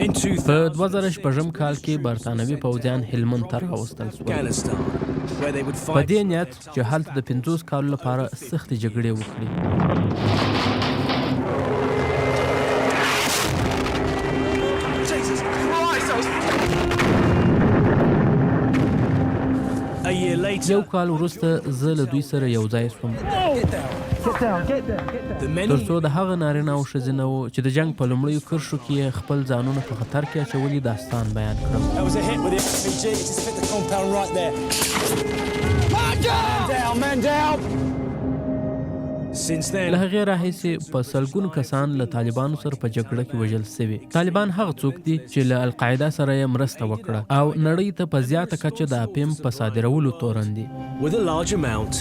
په 2006 کال کې برتانوي پوځیان هلمند ته راوستل شول، په دې نیت چې هلته د 50 کالو لپاره سختې جګړې وکړي. یو کال وروسته زه له دوی سره یو ځای شوم، تر څو د هغه نارینه او ښځینه وو چې د جنګ په لومړیو کرښو کې یې خپل ځانونه په خطر کې اچولي داستان بیان کړم. له هغې راهیسې په سلګونو کسان له طالبانو سره په جګړه کې وژل شوي. طالبان هغه څوک دي چې له القاعده سره یې مرسته وکړه او نړۍ ته په زیاته کچه د اپیم په صادرولو تورن دي. With a large amount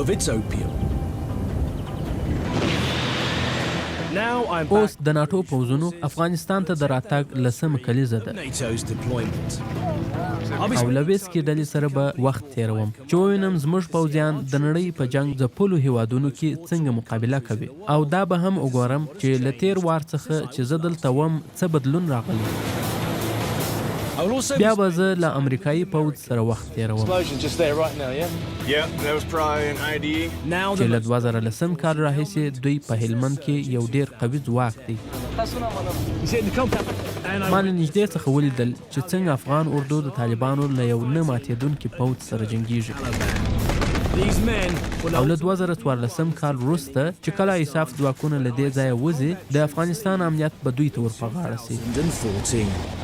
of its opium. Now I'm اوس back د ناټو پوځونو افغانستان ته د راتګ لسمه کلیزه ده NATO's deployment. I'll be او له ویسکي ډلې سره به وخت تېروم چې ووینم زموږ پوځیان د نړۍ په جنګ ځپلو هیوادونو کې څنګه مقابله کوي، او دا به هم وګورم چې له تېر وار څخه چې زه دلته وم څه بدلون راغلی. I will also بیا be به زه له امریکایي پوځ سره وخت تېروم Explosion just there right now, yeah? Yep, that was probably an ID. now چې the له 2010 کال راهیسې دوی په هلمند کې یو ډېر قوي ځواک دی. He's hitting the compound. and I ما له نږدې څخه ولیدل چې څنګه افغان اردو د طالبانو له یو نه ماتېدونکي پوځ سره جنګیږي. these men will او له 2014 کال وروسته چې کله ایساف ځواکونه له دې ځایه وځي، د افغانستان امنیت به دوی ته ور په غاړه شي. 2014.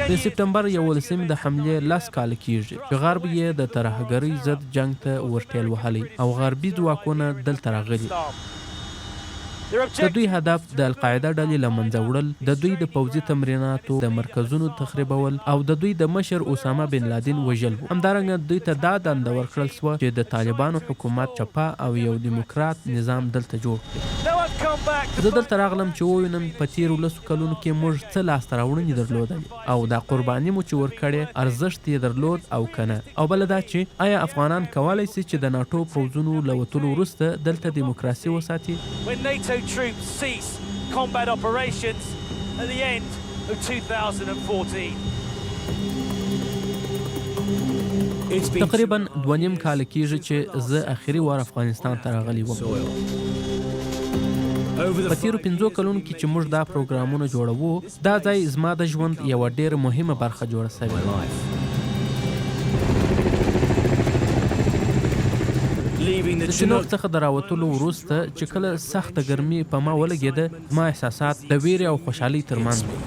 د سپټمبر 11 د حملې 10 کاله کېږي چې غرب یې د ترهګرۍ ضد جنګ ته ورټېل وهلی او غربي ځواکونه دلته راغلي. د دوی هدف د القاعده ډلې له منځه وړل، د دوی د پوځي تمریناتو د مرکزونو تخریبول او د دوی د مشر اسامه بن لادن وژل وو. همدارنګه دوی ته دا دنده ورکړل شوه چې د طالبانو حکومت چپه او یو دیموکرات نظام دلته جوړ کړي. زه دلته راغلم چې ووینم په تېرو 10 کلونو کې موږ څه لاسته راوړنې درلودلې او دا قرباني مو چې ورکړې ارزښت یې درلود او که نه، او بله دا چې ایا افغانان کولی شي چې د ناټو پوځونو له وتلو وروسته دلته دیموکراسي وساتي. When NATO troops cease combat operations at the end of 2014. It's been تقریبا 2.5 کاله کېږي چې زه اخري وار افغانستان ته راغلی وم. soil. Over the په تېرو 5 کلونو کې چې موږ دا پروګرامونه جوړوو، دا ځای زما د ژوند یوه ډېره مهمه برخه جوړه شوې. life. Leaving the د چینوک Chinook څخه د راوتلو وروسته چې کله سخته ګرمي په ما ولګېده، زما احساسات د ویرې او خوشحالۍ ترمنځ وو.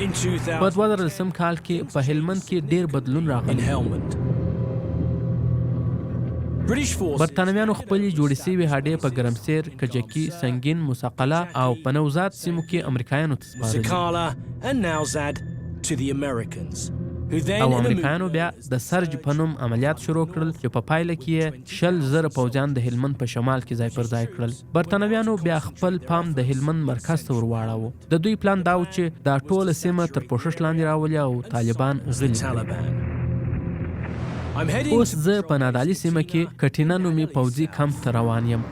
In په 2000 2010 کال کې په هلمند کې ډېر بدلون in راغلی. Helmand. British forces برتانویانو خپلې جوړې شوې هډې په ګرمسیر، کجکي، سنګین، موسی قلعه او په نوزاد سیمو کې امریکایانو ته سپارلې. Sakala and Nauzad to the Americans, who then او in a move امریکایانو بیا د سرج په نوم عملیات شروع کړل چې په پایله کې یې 20,000 پوځیان د هلمند په شمال کې ځای پر ځای کړل. برتانویانو بیا خپل پام د هلمند مرکز ته ور واړاوه. د دوی پلان دا و چې دا ټوله سیمه تر پوښښ لاندې راولي او طالبان غلي کړي. Taliban. I'm heading اوس to زه په نادعلي سیمه کې کټینه نومي پوځي کمپ ته روان یم.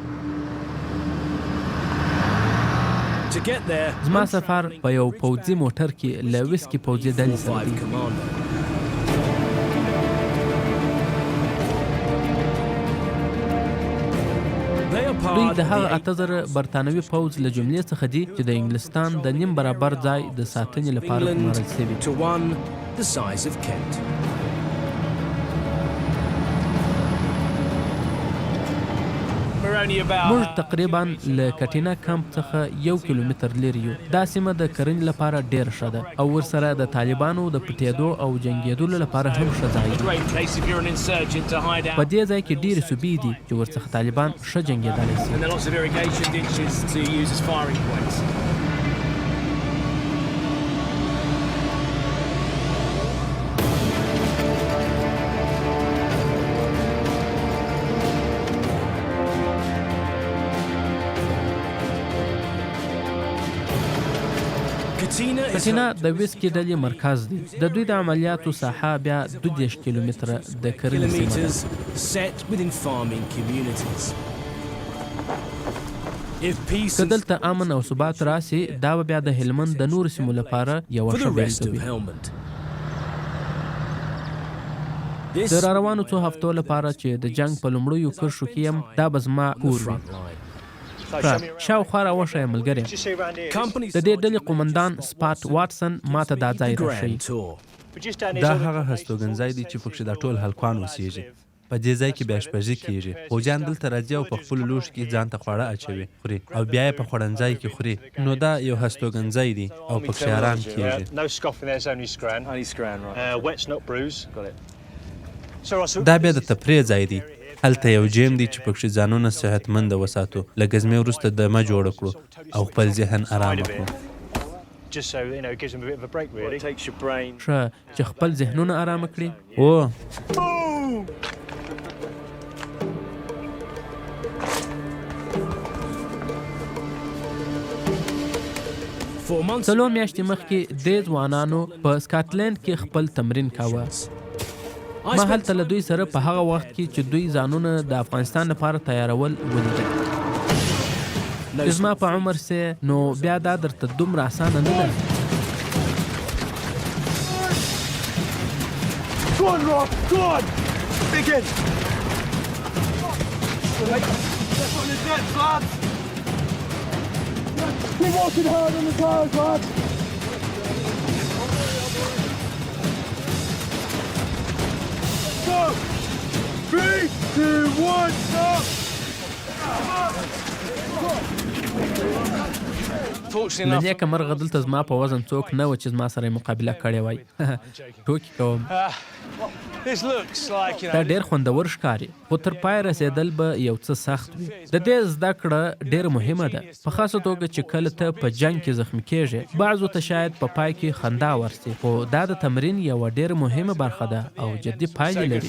To get there. زما سفر په یو پوځي موټر کې له ویسکي پوځي ډلې سره 5 دی. Commando. They are دوی part د of هغه the 8000 برتانوي پوځ له جملې څخه دي چې د انګلستان د نیم برابر ځای د ساتنې لپاره England ګمارل شوي. to one the size of Kent. موږ تقریباً له کټینه کمپ څخه یو کیلومتر لرې یو. دا سیمه د کرنې لپاره ډېره ښه ده او ورسره د طالبانو د پټېدو او جنګېدلو لپاره هم ښه ځای دی. په دې ځای کې ډېرې سوبې دي چې ورڅخه طالبان ښه جنګېدلی شي. کټینا د ویسکي ډلې مرکز دی. د دوی د عملیاتو ساحه بیا 32 کیلومتره د کرنې سیمه ده. که دلته امن او ثبات راشي، دا به بیا د هلمند د نورو سیمو لپاره یوه ښه بېلګه وي. د راروانو څو هفتو لپاره چې د جنګ په لومړیو کرښو کې یم، دا به زما کور وي. ښه، شاوخوا راوښیه ملګرې. د دې ډلې قومندان سپاټ واټسن ماته دا ځای راښيي. دا هغه هستوګنځای دی چې پکښې دا ټول هلکان اوسېږي. په دې ځای کې بیا اشپزي کېږي. پوځیان دلته راځي او په خپلو لوښو کې ځان ته خواړه اچوي، خوري او بیا یې په خوړنځای کې خوري. نو دا یو هستوګنځای دی او پکښې ارام کېږي. دا بیا د تفریح ځای دی. هلته یو جیم دی چې پکښې ځانونه صحتمنده وساتو، له ګزمې وروسته دمه جوړه کړو او خپل ذهن ارامه کړو. ښه، چې خپل ذهنونه ارامه کړي. هو. څلور میاشتې مخکې دې ځوانانو په سکاټلنډ کې خپل تمرین کاوه. ما هلته له دوی سره په هغه وخت کې چې دوی ځانونه د افغانستان لپاره تیارول ولیدل. چې زما په عمر سې نو بیا دا درته دومره اسانه نه ده. له نېکه مرغه دلته زما په وزن څوک نه و چې زما سره یې مقابله کړې وای. ټوکې کوم. دا ډېر خوندور ښکاري، خو تر پای رسېدل به یو څه سخت وي. د دې زده کړه ډېره مهمه ده، په خاصه توګه چې کله ته په جنګ کې زخمي کېږې. بعضو ته شاید په پای کې خندا ورشي، خو دا د تمرین یوه ډېره مهمه برخه ده او جدي پایلې لري.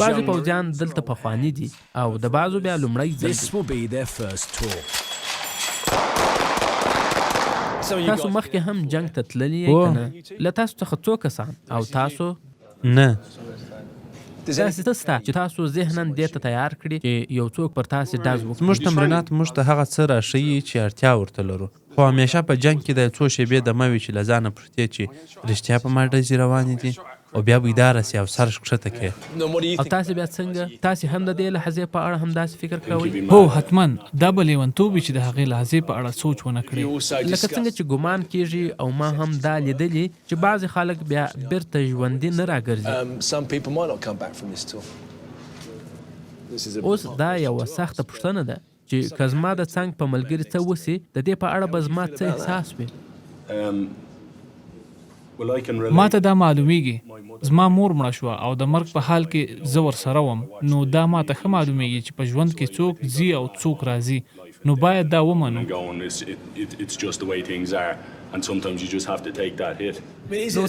بعضې پوځیان دلته پخواني دي او د بعضو بیا لومړی ځل دی. تاسو مخکې هم جنګ ته تللي یئ که نه؟ له تاسو څخه څو کسان؟ او تاسو؟ نه. داسې څه شته چې تاسو ذهناً دې ته تیار کړي چې یو څوک پر تاسې ډز وکړي؟ زموږ تمرینات موږ ته هغه څه راښيي چې اړتیا ورته لرو. خو همېشه په جنګ کې دا څو شېبې دمه وي چې له ځانه پوښتې چې رښتیا په ما ډزې روانې دي؟ او بیا بیداره شې او سر ښکته کړې. او تاسې بیا څنګه؟ تاسې هم د دې لحظې په اړه همداسې فکر کوئ؟ هو، حتماً. دا به لېونتوب وي چې د هغې لحظې په اړه سوچ ونه کړې. لکه څنګه چې ګومان کېږي او ما هم دا لیدلي چې بعضې خلک بیا بېرته ژوندي نه راګرځي. اوس دا یوه سخته پوښتنه ده چې که زما د څنګ په ملګري څه وشي، د دې په اړه به زما څه احساس وي؟ ماته دا معلومېږي. زما مور مړه شوه او د مرګ په حال کې زه ورسره وم، نو دا ماته ښه معلومېږي چې په ژوند کې څوک ځي او څوک راځي، نو باید دا ومنو. نو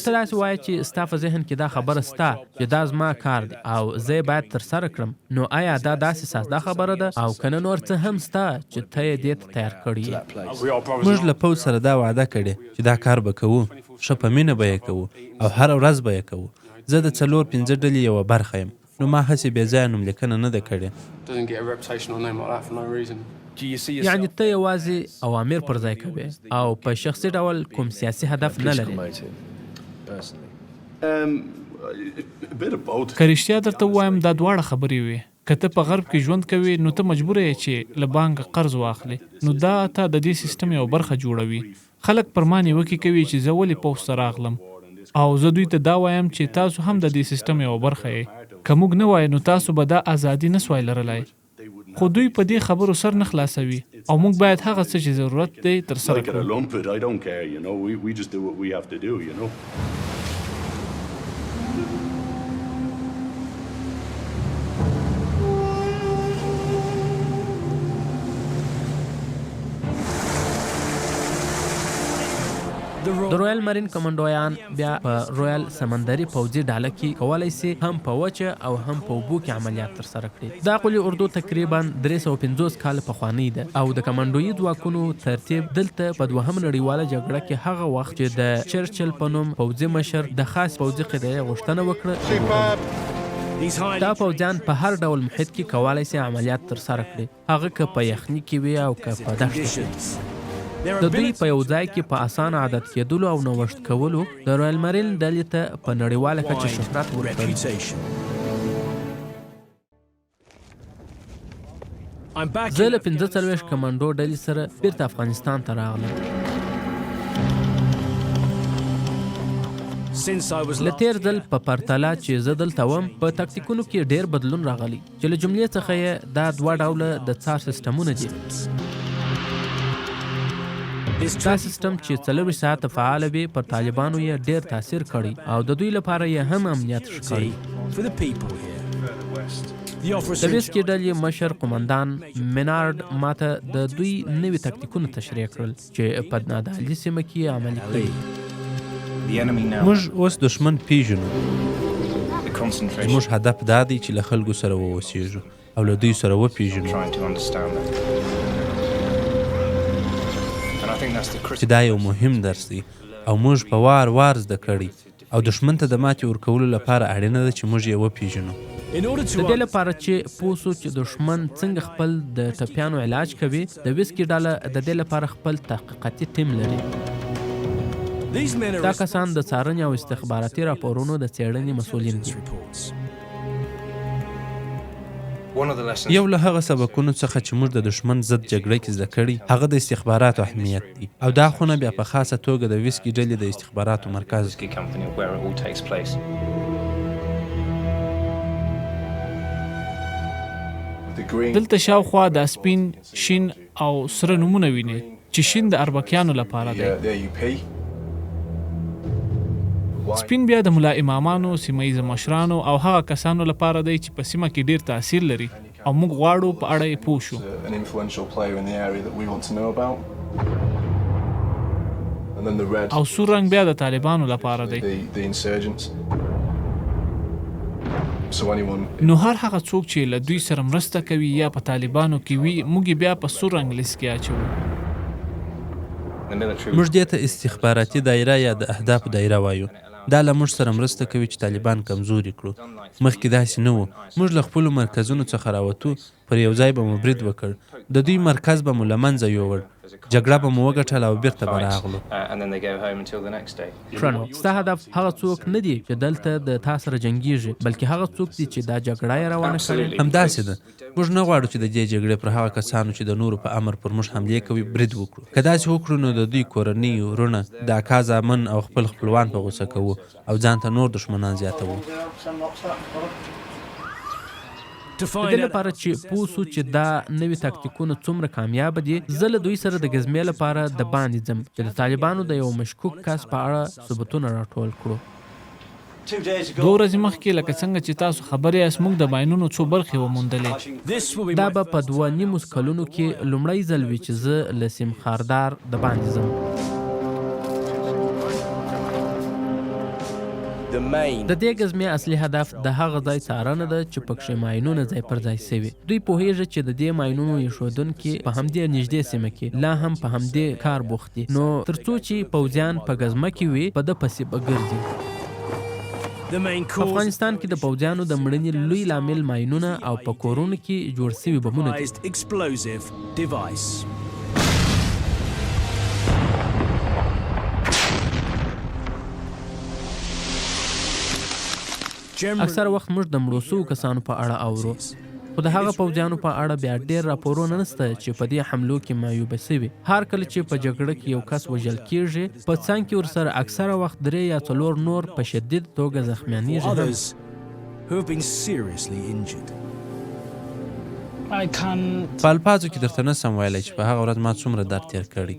ته داسې وایې چې ستا په ذهن کې دا خبره شته چې دا زما کار دی او زه یې باید ترسره کړم، نو ایا دا داسې ساده خبره ده او که نه نور څه هم شته چې ته یې دې ته تیار کړی یې؟ موږ له پوځ سره دا وعده کړې چې دا کار به کوو، ښه په مینه به یې کوو او هره ورځ به یې کوو. زه د څلور پنځه ډلې یوه برخه یم، نو ما هسې بې ځایه نوملیکنه نه ده کړې. یعنې ته یوازې اوامر پر ځای کوې او په شخصي ډول کوم سیاسي هدف نه لرې. که رښتیا درته ووایم، دا دواړه خبرې وې. که ته په غرب کې ژوند کوې نو ته مجبوره یې چې له بانکه قرض واخلې، نو دا تا د دې سیستم یوه برخه جوړوي. خلک پر ما نیوکې کوي چې زه ولې پوځ ته راغلم او زه دوی ته دا وایم چې تاسو هم د دې سیستم یوه برخه یئ. که موږ نه وای نو تاسو به دا ازادي نه سوای لرلای. خو دوی په دې خبرو سر نه خلاصوي او موږ باید هغه څه چې ضرورت دی ترسره کړو. د رویال مرین کمانډویان بیا په رویال سمندري پوځي ډله کې کولای شي هم په وچه او هم په اوبو کې عملیات ترسره کړي. دا قول اردو تقریباً 350 کاله پخوانۍ ده او د کمانډويي ځواکونو ترتیب دلته په دوهمه نړیواله جګړه کې هغه وخت چې د چرچل په نوم پوځي مشر د خاصې پوځي قطعې غوښتنه وکړه جوړ. دا پوځیان په هر ډول محیط کې کولای شي عملیات ترسره کړي. هغه که په یخني کې وي او که په دښته کې. د دوی په یو ځای کې په اسانه عادت کېدلو او نوښت کولو د رویال مرین ډلې ته په نړیواله کچه شهرت ورکړی. زه له 45 کمانډو ډلې سره بیرته افغانستان ته راغلم. له تېر ځل په پرتله چې زه دلته وم، په تاکتیکونو کې ډېر بدلون راغلی. چې له جملې څخه یې دا دوه ډوله د څار سیسټمونه دي. دا سیسټم چې 24 ساعته فعال وي، پر طالبانو یې ډېر تاثیر کړی او د دوی لپاره یې هم امنیت ښه کړی. د ویسکي ډلې مشر قومندان مینارډ ماته د دوی نوي تاکتیکونه تشریح کړل چې په نادعلي سیمه کې یې عملي کړي. موږ اوس دښمن پېژنو. زموږ هدف دا دی چې له خلکو سره واوسېږو او له دوی سره وپېژنو چې دا یو مهم درس دی او موږ په وار وار زده کړی او دښمن ته د ماتې ورکولو لپاره اړینه ده چې موږ یې وپېژنو. د دې لپاره چې پوه شو چې دښمن څنګه خپل د ټپیانو علاج کوي، د ویسکي ډله د دې لپاره خپل تحقیقاتي ټیم لري. دا کسان د څارنې او استخباراتي راپورونو د څېړنې مسؤلین دي. یو له هغه سبقونو څخه چې موږ د دښمن ضد جګړه کې زده کړي، هغه د استخباراتو اهمیت دی او دا خونه بیا په خاصه توګه د ویسکي ډلې د استخباراتو مرکز دی. دلته شاوخوا دا سپین، شین او سره نومونه وینې چې شین د اربکیانو لپاره دی. سپین بیا د ملا امامانو، سیمه ییزو مشرانو او هغه کسانو لپاره دی چې په سیمه کې ډېر تاثیر لري او موږ غواړو په اړه یې پوه شو. او سور رنګ بیا د طالبانو لپاره دی. نو هر هغه څوک چې له دوی سره مرسته کوي یا په طالبانو کې وي، موږ یې بیا په سور رنګ لیست کې اچوو. موږ دې ته استخباراتي دایره یا د اهدافو دایره وایو. دا له موږ سره مرسته کوي چې طالبان کمزوري کړو. مخکې داسې نه وو. موږ له خپلو مرکزونو څخه راوتو، پر یو ځای به مو برید وکړ، د دوی مرکز به مو له منځه یووړ، جګړه به مو وګټله او بیرته به راغلو. ښه نو ستا هدف هغه څوک نه دي چې دلته د تا سره جنګیږي، بلکې هغه څوک دي چې دا جګړه یې روانه کړې؟ همداسې ده. موږ نه غواړو چې د دې جګړې پر هغه کسانو چې د نورو په امر پر موږ حملې کوي، برید وکړو. که داسې وکړو نو د دوی کورنۍ، وروڼه، د اکا زامن او خپل خپلوان په غوسه کوو او ځان ته نور دښمنان زیاتوو. د دې لپاره چې پوه شو چې دا نوي تاکتیکونه څومره کامیابه دي، زه له دوی سره د ګزمې لپاره د باندې ځم چې د طالبانو د یوه مشکوک کس په اړه ثبوتونه راټول کړو. دوه ورځې مخکې لکه څنګه چې تاسو خبر یاست موږ د ماینونو څو برخې وموندلې. دا به په دوه نیمو کلونو کې لومړی ځل وي چې زه له سیم خاردار د باندې ځم. د دې ګزمې اصلي هدف د هغه ځای څارنه ده چې پکښې ماینونه ځای پر ځای شوي. دوی پوهېږي چې د دې ماینونو ایښودونکي په همدې نږدې سیمه کې لا هم په همدې کار بوخت دي، نو تر څو چې پوځیان په ګزمه کې وي په ده پسې به ګرځي. په افغانستان کې د پوځیانو د مړینې لوی لامل ماینونه او په کورونو کې جوړ شوي بمونه دي. اکثره وخت موږ د مړو شوو کسانو په اړه اورو. خو د هغه پوځیانو په اړه بیا ډېر راپورونه نشته چې په دې حملو کې معیوبه شوي. هر کله چې په جګړه کې یو کس وژل کېږي، په څنګ کې ورسره اکثره وخت درې یا څلور نور په شدید توګه زخمیانېږي هم. په الفاظو کې درته نه شم ویلی چې په هغه ورځ ما څومره درد تېر کړی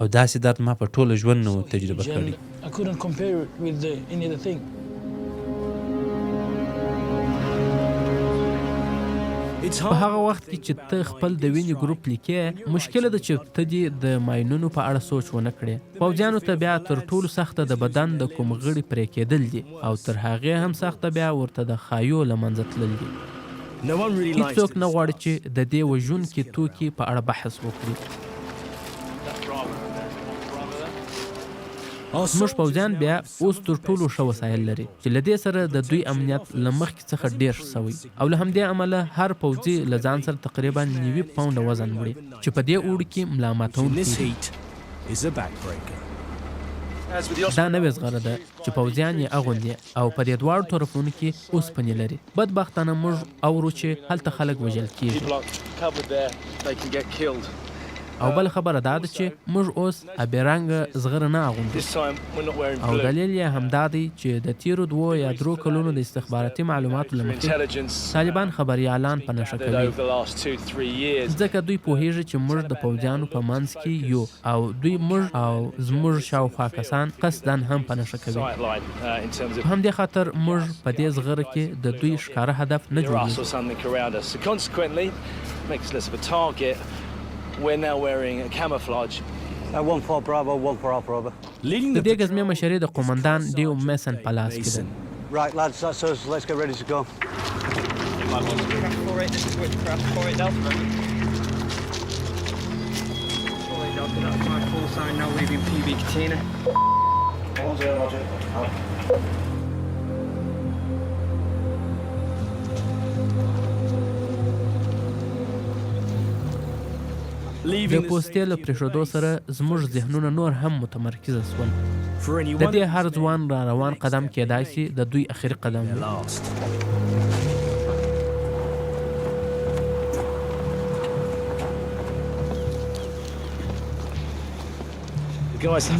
او داسې درد ما په ټوله ژوند نه و تجربه کړی. په هغه وخت کې چې ته خپل د وینې ګروپ لیکې، مشکله ده چې ته دې د ماینونو په اړه سوچ ونه کړې. پوځیانو ته بیا تر ټولو سخته د بدن د کوم غړي پرې کېدل دي او تر هغې هم سخته بیا ورته د خایو له منځه تلل دي. هیڅوک نه غواړي چې د دې وژونکي توکي په اړه بحث وکړي. زموږ پوځیان بیا اوس تر ټولو ښه وسایل لري چې له دې سره د دوی امنیت له مخکې څخه ډېر ښه شوی او له همدې امله هر پوځي له ځان سره تقریبا نیوي پونډه وزن وړي چې په دې اوړي کې ملا ماتونکی دی. دا نوې زغره ده چې پوځیان یې اغوندي او په دې دواړو طرفونو کې اوسپنې لري. بدبختانه موږ اورو چې هلته خلک وژل کېږي. او بله خبره دا ده چې موږ اوس ابي رنګه زغره نه اغوندو او دلیل یې هم دا دی چې د تیرو دوو یا درو کلونو د استخباراتي معلوماتو له مخې طالبان خبریالان په نښه کوي ځکه دوی پوهیږي چې موږ د پوځیانو په منځ کې یو او دوی موږ او زموږ شاوخوا کسان قصداً هم په نښه کوي. په همدې خاطر موږ په دې زغره کې د دوی ښکاره هدف نه جوړیږو. د دې ګزمې مشري د قومندان ډیو میسن په لاس کې ده. د پوستې له پرېښودو سره زموږ ذهنونه نور هم متمرکزه شول. د دې هر ځوان را روان قدم کېدای شي د دوی اخري قدم وي.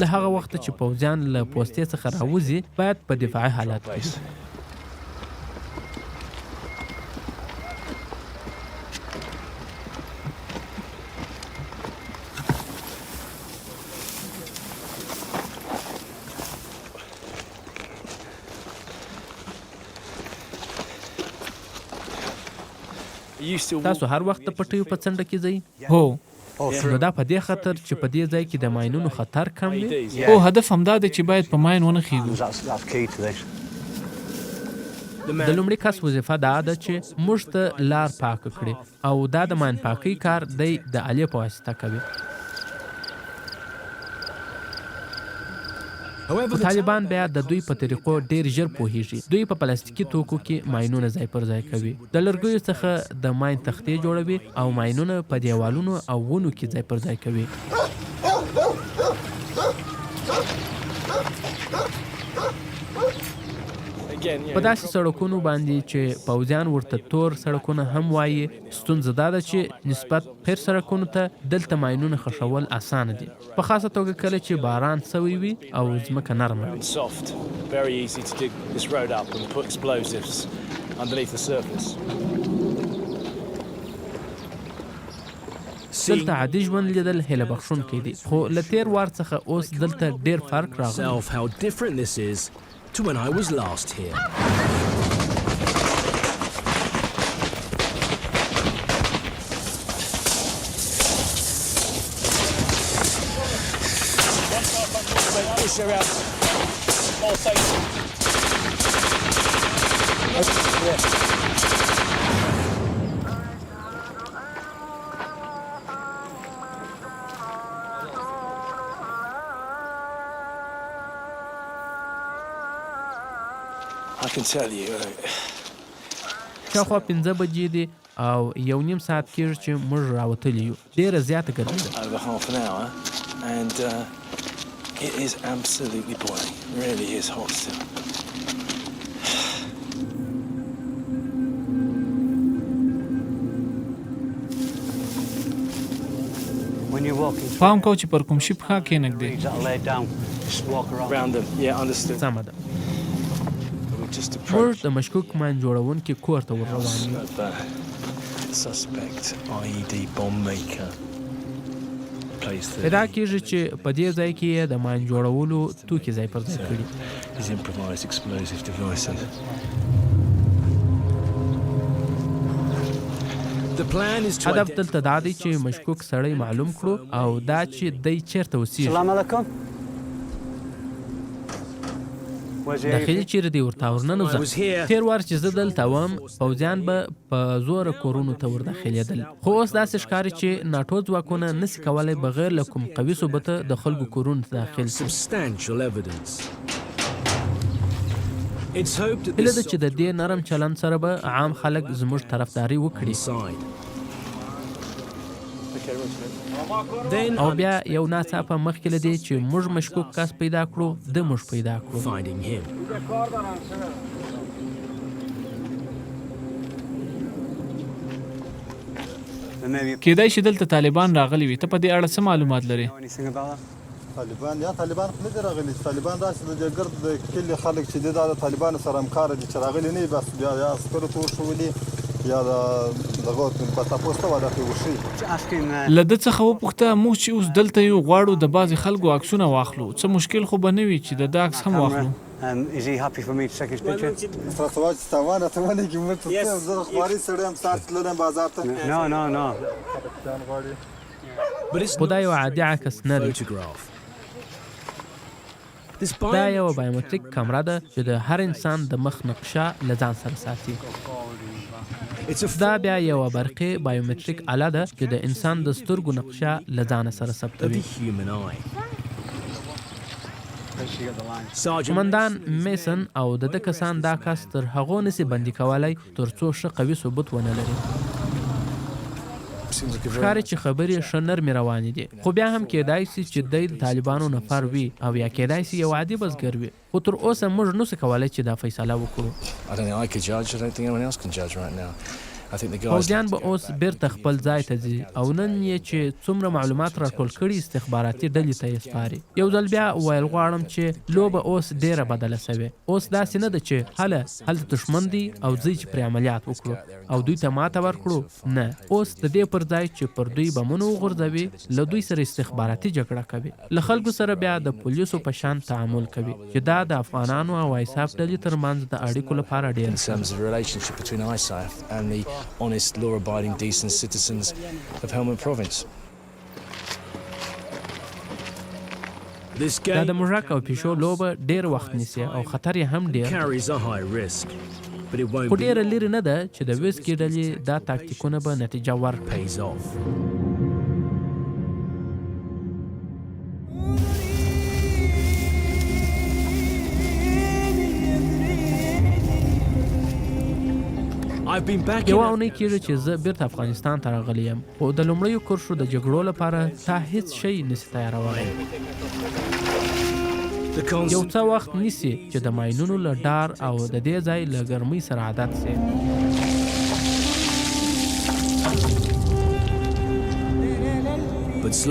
له هغه وخته چې پوځیان له پوستې څخه راوځي باید په دفاعي حالت کې وي. تاسو هر وخت د پټیو په څنډه کې ځئ؟ هو. نو دا په دې خاطر چې په دې ځای کې د ماینونو خطر کم وي؟ هو، هدف همدا دی چې باید په ماین ونه خیږو. د لومړي کس وظیفه دا ده چې موږ ته لار پاکه کړي او دا د ماین پاکۍ کار دی د الې په واسطه کوي. خو طالبان بیا د دوی په طریقو ډېر ژر پوهېږي. دوی په پلاستیکي توکو کې ماینونه ځای پر ځای کوي، د لرګیو څخه د ماین تختې جوړوي او ماینونه په دېوالونو او ونو کې ځای پر ځای کوي. په داسې سړکونو باندې چې پوځیان ورته تور سړکونه هم وايي، ستونزه دا ده چې نسبت قیر سړکونو ته دلته ماینونه خښول اسانه دي. په خاصه توګه کله چې باران شوی وي او ځمکه نرمه وي. دلته عادي ژوند لیدل هیله بخښونکی دی، خو له تېر وار څخه اوس دلته ډېر فرق راغلی. to when I was last here. شاوخوا پنځه بجې دي او یو نیم ساعت کېږي چې موږ راوتلي یو. ډېره زیاته ګرمي ده. پام کوه چې پر کوم شي پښه کېنږدې. سمه ده. موږ د مشکوک ماین جوړونکي کور ته ور روان یو. ادعا کېږي چې په دې ځای کې یې د ماین جوړولو توکي ځای پر ځای کړي. هدف دلته دا دی چې مشکوک سړی معلوم کړو او دا چې دی چېرته اوسېږي. داخلي چېرې دی ورته ورننوځه. تېر وار چې زه دلته وم پوځیان به په زوره کورونو ته ورداخلېدل، خو اوس داسې ښکاري چې ناټو ځواکونه نه شي کولی بغیر له کوم قوي ثبوته د خلکو کورونو ته داخل شي. هیله ده چې د دې نرم چلند سره به عام خلک زموږ طرفداري وکړي. او بیا یو ناڅاپه مخکې له دې چې موږ مشکوک کس پیدا کړو، ده موږ پیدا کړو. کېدای شي دلته طالبان راغلي وي، ته په دې اړه څه معلومات لرې؟ طالبان یا طالبان خو نه دي راغلي چې طالبان راشي د دې ګرد د کلي خلک چې دي دا د طالبانو سره همکاره دي چې راغلي نه بس بیا یا عسکرو ته ورښولي یا د دغه بس تاسو ته ولا ته ورښي. له ده څخه وپوښته، موږ چې اوس دلته یو غواړو د بعضې خلکو عکسونه واخلو، څه مشکل خو به نه وي چې د ده عکس هم واخلو؟ راته وایي چې تاوان راته ونه کړي موږ ته څه زه خواري سړی یم سهار تللی یم بازار ته. خو دا یو عادي عکس نه دی. دا یوه بایومتریک کمره ده چې د هر انسان د مخ نقشه له ځان سره ساتي. دا بیا یوه برقي بایومتریک اله ده چې د انسان د سترګو نقشه له ځانه سره ثبتوي. قومندان میسن او د ده کسان دا کس تر هغو نه شي بندي کولای تر څو ښه قوي ثبوت ونه لري. ښکاري چې خبرې ښه نرمې روانې دي، خو بیا هم کېدای شي چې دی د طالبانو نفر وي او یا کېدای شي یو عادي بزګر وي، خو تر اوسه موږ نه شو کولای چې دا فیصله وکړو. پوځیان به اوس بېرته خپل ځای ته ځي او نن یې چې څومره معلومات راټول کړي استخباراتي ډلې ته یې سپاري. یو ځل بیا ویل غواړم چې لوبه اوس ډېره بدله شوې، اوس داسې نه ده چې هله هلته دښمن دی او ځئ چې پرې عملیات وکړو او دوی ته ماته ورکړو، نه، اوس د دې پر ځای چې پر دوی بمونه وغورځوي، له دوی سره استخباراتي جګړه کوي، له خلکو سره بیا د پولیسو په شان تعامل کوي چې دا د افغانانو او آیساف ډلې تر منځ د اړیکو لپاره ډېره ښه ده. دا د موږک او پیشو لوبه ډېر وخت نیسي او خطر یې هم ډېر دی. خو ډېره لیرې نه ده چې د ویسکي ډلې دا تاکتیکونه به نتیجه ورکړي. یوه اونۍ کېږي چې زه بېرته افغانستان ته راغلی یم. خو د لومړیو کرښو د جګړو لپاره تا هیڅ شی نسی تیارولی. یو څه وخت نیسي چې د ماینونو له ډار او د دې ځای له ګرمۍ سره عادت شې.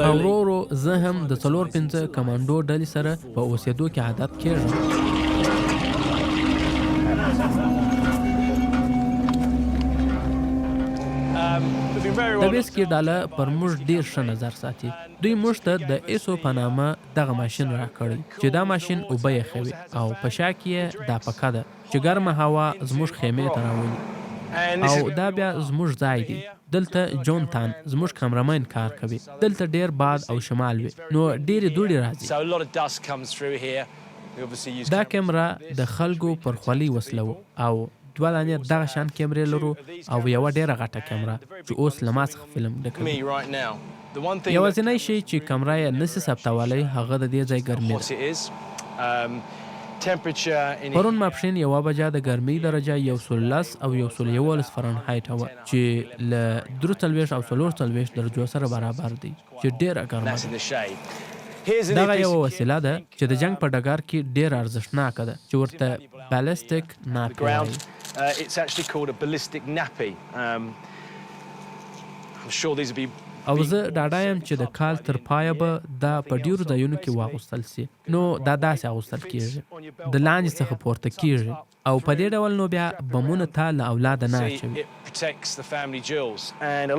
او ورو ورو زه هم د 4-5 کمانډو ډلې سره په اوسېدو کې عادت کېږم. د ویسکي ډله پر موږ ډېر ښه نظر ساتي. دوی موږ ته د ایسو په نامه دغه ماشین راکړی چې دا ماشین اوبه یخوي او په شا کې یې دا پکه ده چې ګرمه هوا زموږ خیمې ته راولي او دا بیا زموږ ځای دی. دلته جونتان زموږ کمرمین کار کوي. دلته ډېر باد او شمال وي نو ډېرې دوړې راځي. دا کیمره د خلکو پر خولۍ وصلوو او دوه دانې دغه شان کیمرې لرو او یوه ډېره غټه کیمره چې اوس له ما څخه فلم ډکوي. یوازینی شی چې کمره یې نه شي ثبتولی هغه د دې ځای ګرمي ده. پرون ماپښین یوه بجه د ګرمۍ درجه 110 او 111 فرانهایټه وه چې له 43 او 44 درجو سره برابر دی چې ډېره ګرمه ده. دغه یوه وسیله ده چې د جنګ په ډګر کې ډېره ارزښتناکه ده چې ورته بالستیک ناپي وايي. او زه ډاډه یم چې د کال تر پایه به دا په ډېرو ځایونو کې واغوستل شي. نو دا داسې اغوستل کېږي. د لاندې څخه پورته کېږي او په دې ډول نو بیا بمونه تا له اولاده نه اچوي.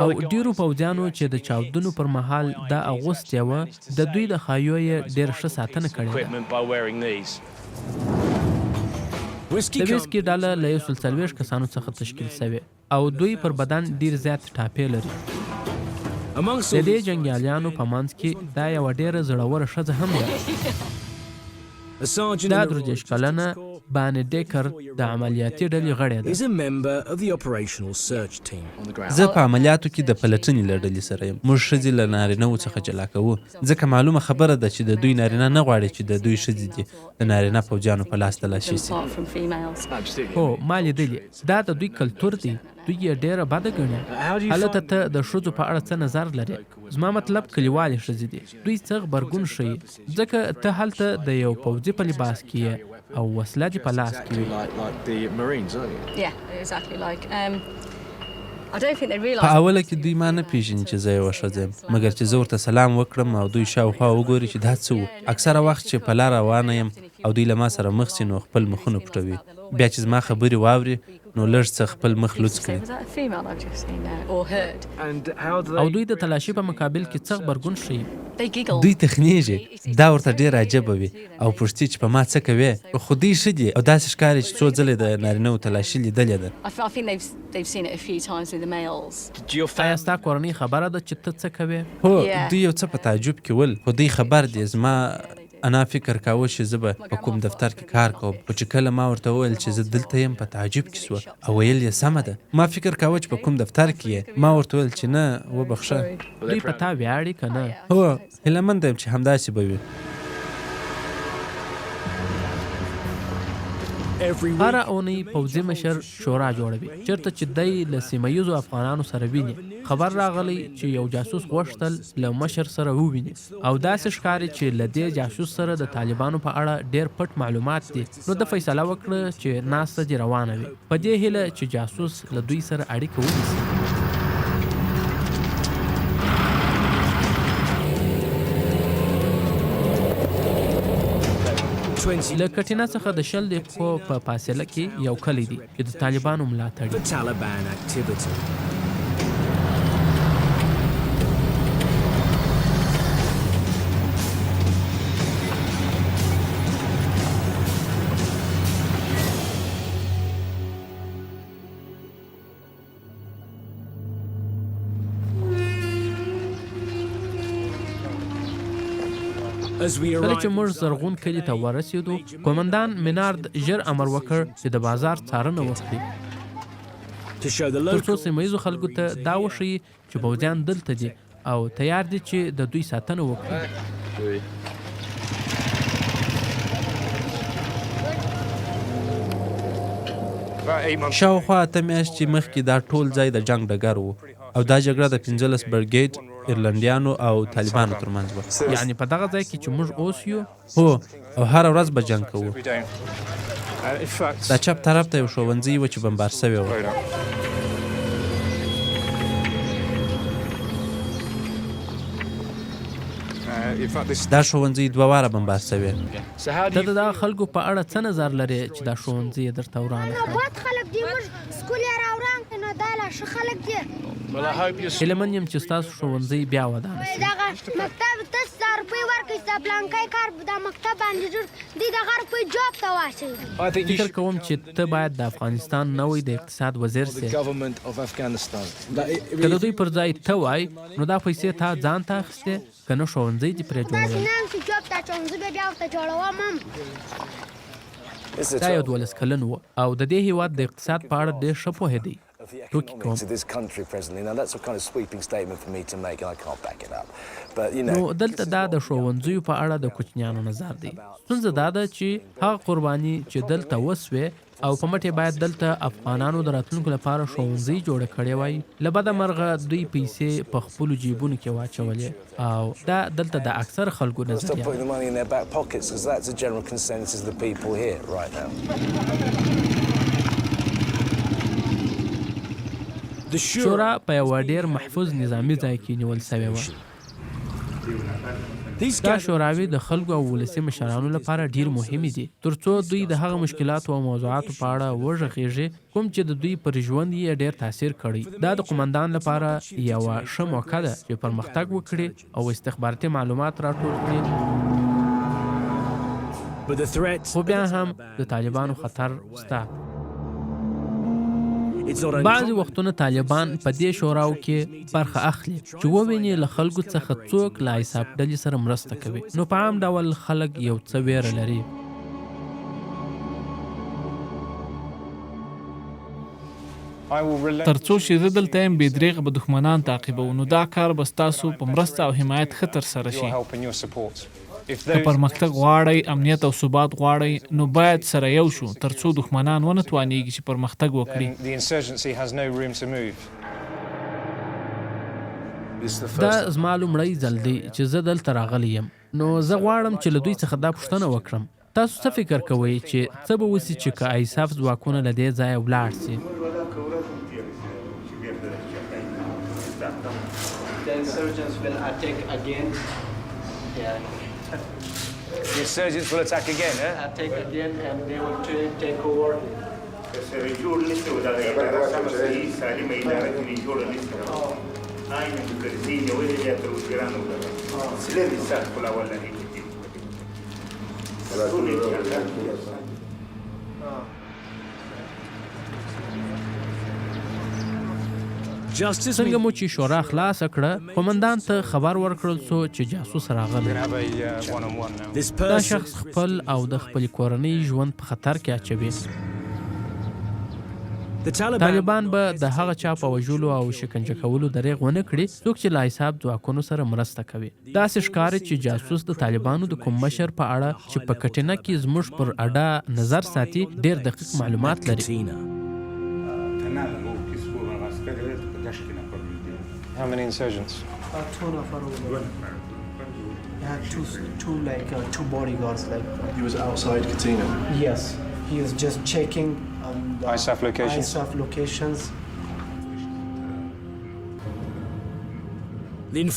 او ډېرو پوځیانو چې د چاودنو پر مهال دا اغوستې وه، د دوی د ښایو یې ډېره ښه ساتنه کړې ده. د ویسکي ډله له 140 کسانو څخه تشکیل شوې او دوی پر بدن ډېر زیات ټاپې لري. د دې جنګیالیانو په منځ کې دا یوه ډېره زړوره ښځه هم ده. دا 33 کلنه باني ډیکر د عملیاتي ډلې غړې ده. زه په عملیاتو کې د پلټنې له ډلې سره یم. موږ ښځې له نارینه وو څخه جلا کوو، ځکه معلومه خبره ده چې د دوی نارینه نه غواړي چې د دوی ښځې دې د نارینه پوځیانو په لاس تلاشي شي. هو، ما لیدلي. دا د دوی کلتور دی. دوی یې ډېره بده ګڼي. هلته ته د ښځو په اړه څه نظر لرې؟ زما مطلب کلیوالې ښځې دي. دوی څه غبرګون ښيي؟ ځکه ته هلته د یو پوځي په لباس کې یې او وسله دې په لاس کې وي. په اوله کې دوی ما نه پېژني چې زه یوه ښځه یم، مګر چې زه ورته سلام وکړم او دوی شاوخوا وګوري چې دا څه وو. اکثره وخت چې په لاره روانه یم او دوی له ما سره مخ شي نو خپل مخونه پټوي. بیا چې زما خبرې واوري نو لږ څه خپل مخ لوڅ کړي. او دوی د تلاشي په مقابل کې څه غبرګون ښيي؟ دوی تخنېږي، دا ورته ډېر عجبه وي او پوښتي چې په ما څه کوې؟ خو دوی ښه دي او داسې ښکاري چې څو ځله یې د نارینه وو تلاشي لیدلې ده. ایا ستا کورنۍ خبره ده چې ته څه کوې؟ هو، دوی یو څه په تعجب کې ول، خو دوی خبر دي. زما انا فکر کاوه چې زه به په کوم دفتر کې کار کوم، خو چې کله ما ورته وویل چې زه دلته یم، په تعجب کې شوه او ویل یې سمه ده، ما فکر کاوه چې په کوم دفتر کې یې. ما ورته وویل چې نه، وبخښه. دوی په تا ویاړي که نه؟ هو، هیله مند یم چې همداسې به وي. هره اونۍ پوځي مشر شورا جوړوي، چېرته چې دی له سیمه ییزو افغانانو سره ویني. خبر راغلی چې یو جاسوس غوښتل له مشر سره وویني او داسې ښکاري چې له دې جاسوس سره د طالبانو په اړه ډېر پټ معلومات دي، نو ده فیصله وکړه چې ناسته دې روانه وي، په دې هیله چې جاسوس له دوی سره اړیکه ونیسي. له کټینا څخه د 20 دقیقو په فاصله کې یو کلی دی چې د طالبانو ملاتړي. کله چې موږ زرغون کلي ته ورسېدو، قومندان مینارد ژر امر وکړ چې د بازار څارنه وکړي، ترڅو سیمه ییزو خلکو ته دا وښيي چې پوځیان دلته دي او تیار دي چې د دوی ساتنه وکړي. شاوخوا اته میاشتې مخکې دا ټول ځای د جنګ ډګر و او دا جګړه د 15 برګیډ، ایرلنډیانو او طالبانو ترمنځ وه. یعنې په دغه ځای کې چې موږ اوس یو؟ هو، او هره ورځ به جنګ کوو. دا چپ طرف ته یو ښوونځی و چې بمبار شوی و. دا ښوونځی دوه واره بمبار شوی. ته د دغه خلکو په اړه څه نظر لرې چې دا ښوونځی یې درته ورانه کړه؟ بد خلک دي، موږ سکول یې راوران کړ، نو دا لا ښه خلک دي. هیله من یم چې ستاسو ښوونځی بیا ودان شي. دغه مکتب ته دا روپۍ ورکړئ چې دا پلانکی کار دا مکتب باندې جوړ دی دغه روپۍ جوب ته واچوي. فکر کوم چې ته باید د افغانستان نوی د اقتصاد وزیر شې. که د دوی پر ځای ته وای نو دا پیسې تا ځان ته اخیستې که نه ښوونځی دې پرې داسې جوړول. نه یم چې جوب ته اچوم زه به بیا ورته جوړوم هم. دا یو 12 کلن و او د دې هیواد د اقتصاد په اړه ډېر ښه پوهېدی. ټوکې کوم. نو دلته دا د ښوونځیو په اړه د کوچنیانو نظر دی. ستونزه دا ده چې هغه قرباني چې دلته وشوې او په مټ یې باید دلته افغانانو د راتلونکي لپاره ښوونځي جوړ کړي وای، له بده مرغه دوی پیسې په خپلو جیبونو کې واچولې او دا دلته د اکثر خلکو نظریه ده. شورا په یوه ډېر محفوظ نظامي ځای کې نیول شوې وه. دا شوراوې د خلکو او ولسي مشرانو لپاره ډېرې مهمې دي، تر څو دوی د هغه مشکلاتو او موضوعاتو په اړه وغږېږي کوم چې د دوی پر ژوند یې ډېر تاثیر کړی. دا د قوماندان لپاره یوه ښه موقع ده چې پرمختګ وکړي او استخباراتي معلومات راټول کړي. خو بیا هم د طالبانو خطر شته. بعضې وختونه طالبان په دې شوراو کې برخه اخلي چې وویني له خلکو څخه څوک له ایساف ډلې سره مرسته کوي، نو په عام ډول خلک یو څه ویره لري. تر څو چې زه دلته یم بې دریغه به دښمنان تعقیبوو، نو دا کار به ستاسو په مرسته او حمایت ښه ترسره شي. که پرمختګ غواړئ، امنیت او ثبات غواړئ، نو باید سره یو شو، تر څو دښمنان ونه توانیږي چې پرمختګ وکړي. دا زما لومړی ځل دی چې زه دلته راغلی یم، نو زه غواړم چې له دوی څخه دا پوښتنه وکړم، تاسو څه فکر کوئ چې څه به وشي چې که آیساف ځواکونه له دې ځایه ولاړ شي؟ څنګه مو چې شورا خلاصه کړه، قومندان ته خبر ورکړل شو چې جاسوس راغلی. دا شخص خپل او د خپلې کورنۍ ژوند په خطر کې اچوي. طالبان به د هغه چا په وژلو او شکنجه کولو درېغ ونه کړي څوک چې له ایساف ځواکونو سره مرسته کوي. داسې ښکاري چې جاسوس د طالبانو د کوم مشر په اړه چې په کټینه کې زموږ پر اډه نظر ساتي، ډېر دقیق معلومات لري.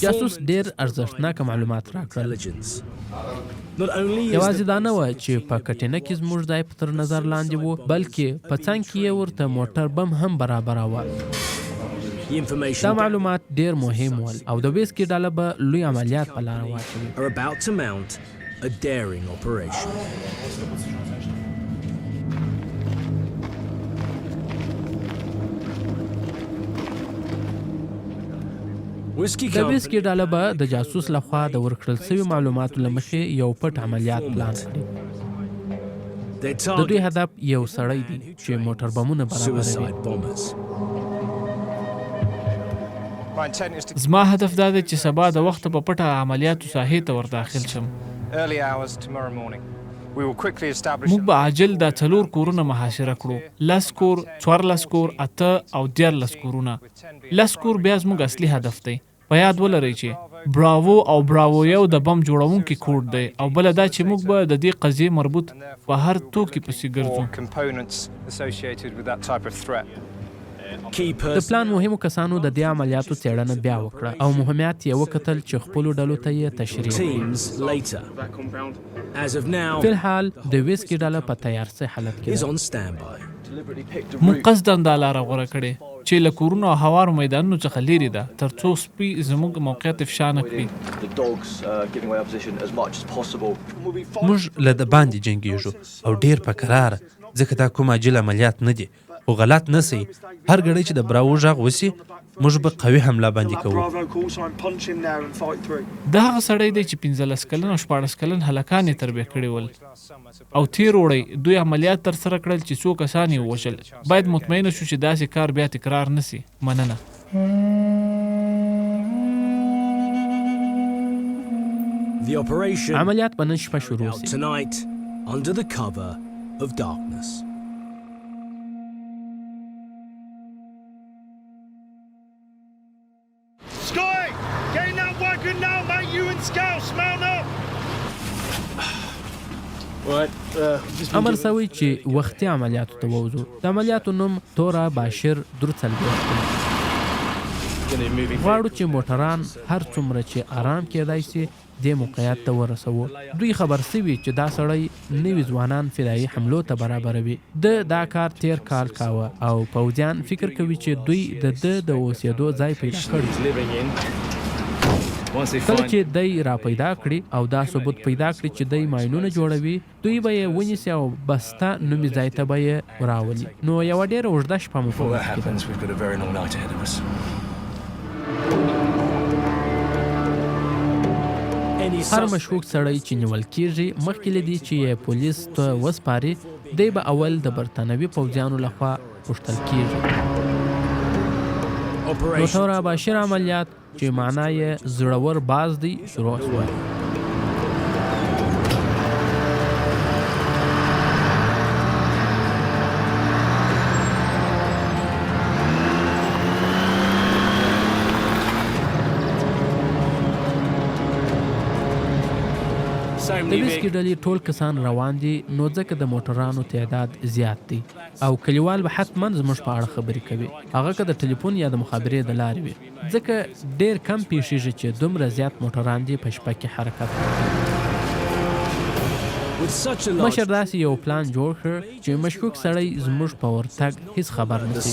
جاسوس ډېر ارزښتناک معلومات راکړل. یوازې دا نه وه چې په کټینه کې زموږ ځای تر نظر لاندې و، بلکې په څنګ کې یې ورته موټر بم هم برابراوه. دا معلومات ډېر مهم ول او د ویسکي ډله به لوی عملیات په لاره واچوي. A daring operation. د ویسکي ډله به د جاسوس له خوا د ورکړل شوي معلوماتو له مخې یو پټ عملیات پلان کړي. د دوی هدف یو سړی دی چې موټر بمونه برابروي. زما هدف دا دی چې سبا د وخته په پټه عملیاتو ساحې ته ور داخل شم. موږ به عاجل دا څلور کورونه محاصره کړو، لس کور، 14 کور، 8 او 13 کورونه. لس کور بیا زموږ اصلي هدف دی. په یاد ولرئ چې براوو او براوو یو د بم جوړونکي کوډ دی او بله دا چې موږ به د دې قضیې مربوط په هر توکي پسې ګرځو. د پلان مهمو کسانو د دې عملیاتو څېړنه بیا وکړه او مهمیات یې وکتل چې خپلو ډلو ته یې تشریح کړي. فی الحال د ویسکي ډله په تیارسئ حالت کې ده. موږ قصداً دا لاره غوره کړې چې له کورونو او هوارو میدانونو څخه لیرې ده ترڅو سپي زموږ موقعیت افشا نه کړي. موږ له دباندې جنګېږو او ډېر په کراره، ځکه دا کوم عاجل عملیات نه دي. خو غلط نه سئ، هر ګړی چې د براوو ږغ وسي، موږ به قوي حمله باندې کوو. دا هغه سړی دی چې 15 کلن او 16 کلن هلکان یې تربیه کړي ول او تېر اوړی دوی عملیات ترسره کړل چې څو کسان یې ووژل. باید مطمئنه شو چې داسې کار بیا تکرار نه شي. مننه. عملیات به نن شپه شروع شي. امر شوی چې وختي عملیاتو ته ووځو. د عملیاتو نوم توره باشیر درو 40 دی. غواړو چې موټران هر څومره چې ارام کېدای شي دې موقعیت ته ورسوو. دوی خبر شوي چې دا سړی نوي ځوانان فدايي حملو ته برابروي. ده دا کار تېر کال کاوه او پوځیان فکر کوي چې دوی د ده د اوسېدو ځای پیدا کړی. کله چې دی راپیدا کړي او دا ثبوت پیدا کړي چې دی ماینونه جوړوي، دوی به یې ونیسي او بسته نومي ځای ته به یې راولي. نو یوه ډېره اوږده شپه مو په مخ کې ده. هر مشکوک سړی چې نیول کېږي، مخکې له دې چې یې پولیس ته وسپاري، دی به اول د برتانوي پوځیانو له خوا پوښتل کېږي. نو توراباشیر عملیات چې معنا یې زړور باز دی شروع شول. د ویسکي ډلې ټول کسان روان دي نو ځکه د موټرانو تعداد زیات دی او کلیوال به حتما زموږ په اړه خبرې کوي هغه که د ټلیفون یا د مخابرې د لارې وي. ځکه ډېر کم پېښېږي چې دومره زیات موټران دې په شپه کې حرکت وکړي. مشر داسې یو پلان جوړ کړ چې مشکوک سړی زموږ په ورتګ هیڅ خبر نه شي.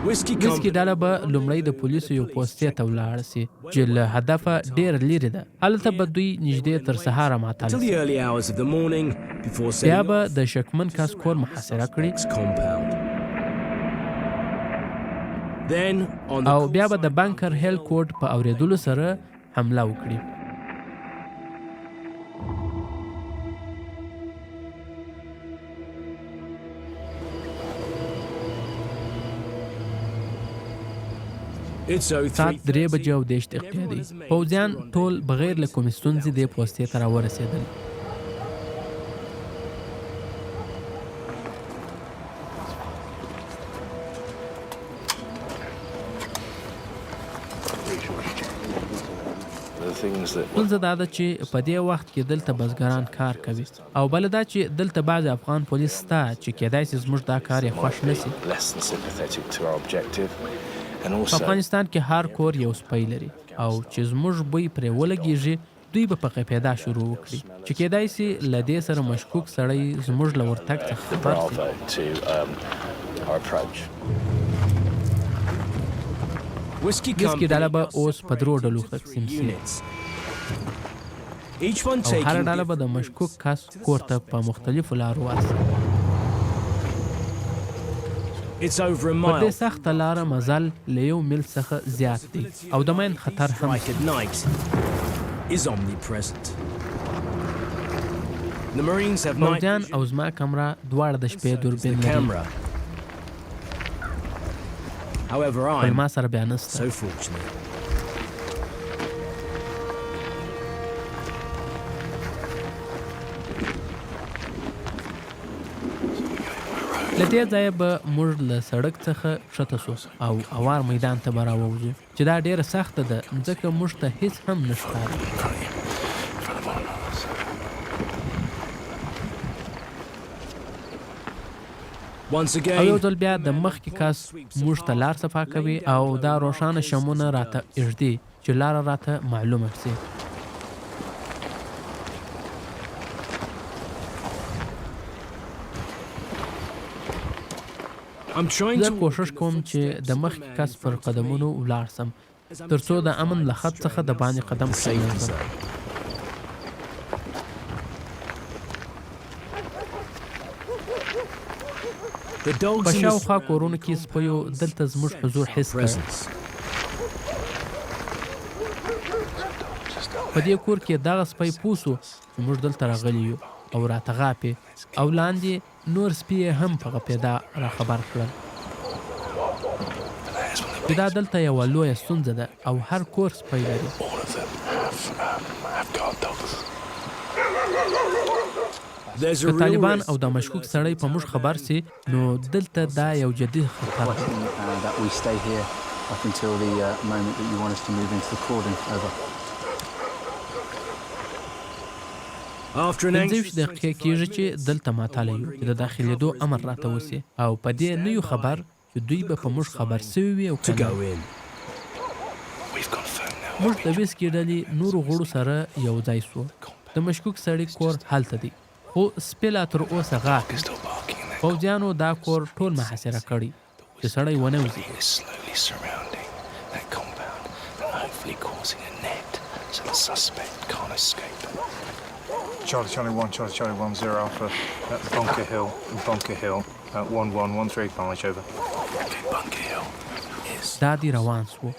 ویسکي ډله به لومړی د پولیسو یو پوستې ته ولاړه شي چې له هدفه ډېره لیرې ده. هلته به دوی نږدې تر سهاره معطل شي. بیا به د شکمن کس کور محاصره کړي او بیا به د بنکر هیل کوډ په اورېدلو سره حمله وکړي. ساعت درې بجې او 30 دقیقې دی. پوځیان ټول بغیر له کومې ستونزې دې پوستې ته راورسېدل. ستونزه دا ده چې په دې وخت کې دلته بزګران کار کوي او بله دا چې دلته بعضې افغان پولیس شته چې کېدای شي زموږ دا کار یې خوښ نه شي. په افغانستان کې هر کور یو سپی لري او چې زموږ بوی پرې ولګېږي دوی به په قپېدا شروع وکړي چې کېدای شي له دې سره مشکوک سړی زموږ له ورتګ څخه خبر شي. ویسکي ډله به اوس په درو ډلو تقسیم شي او هره ډله به د مشکوک کس کور ته په مختلفو لارو ورشي. پر دې سخته لاره مزل له یو میل څخه زیات دی او د ماین خطر هم شته. پوځیان او زما کمره دواړه د شپې دوربین لري. خو له ما سره بیا نشته. له دې ځایه به موږ له سړک څخه کښته شو او اوار میدان ته به راووځو چې دا ډېره سخته ده ځکه موږ ته هېڅ هم نه ښکاري. او یو ځل بیا د مخکې کس موږ ته لار صفا کوي او دا روښانه شمونه راته ږدي چې لاره راته معلومه شي. زه کوښښ کوم چې د مخکې کس پر قدمونو ولاړ شم تر څو د امن له خط څخه د باندې قدم کښېنږدم. په شاوخوا کورونو کې سپیو دلته زموږ حضور حس کړ. په دې کور کې دغه سپی پوه شو چې موږ دلته راغلي یو او راته غاپې او لاندې نور سپي یې هم په غپېدا راخبر کړل چې دا دلته یوه لویه ستونزه ده او هر کور سپی لري. که طالبان او دا مشکوک سړی په موږ خبر شي نو دلته دا یو جدي خطر دی. 25 دقیقې کېږي چې دلته معطله یو چې د داخلېدو امر راته وشي او په دې نه یو خبر چې دوی به په موږ خبر شوي وي او که نه. موږ د ویسکي ډلې نورو غړو سره یو ځای شوو. د مشکوک سړي کور هلته دی، خو سپي لا تر اوسه غاپي. پوځیانو دا کور ټول محاصره کړی چې سړی ونه وځي. Charlie Charlie 1, Charlie Charlie 1 0 Alpha at Bunker Hill, Bunker Hill at 1 1 1 3 5 over. دا دی روان شوو.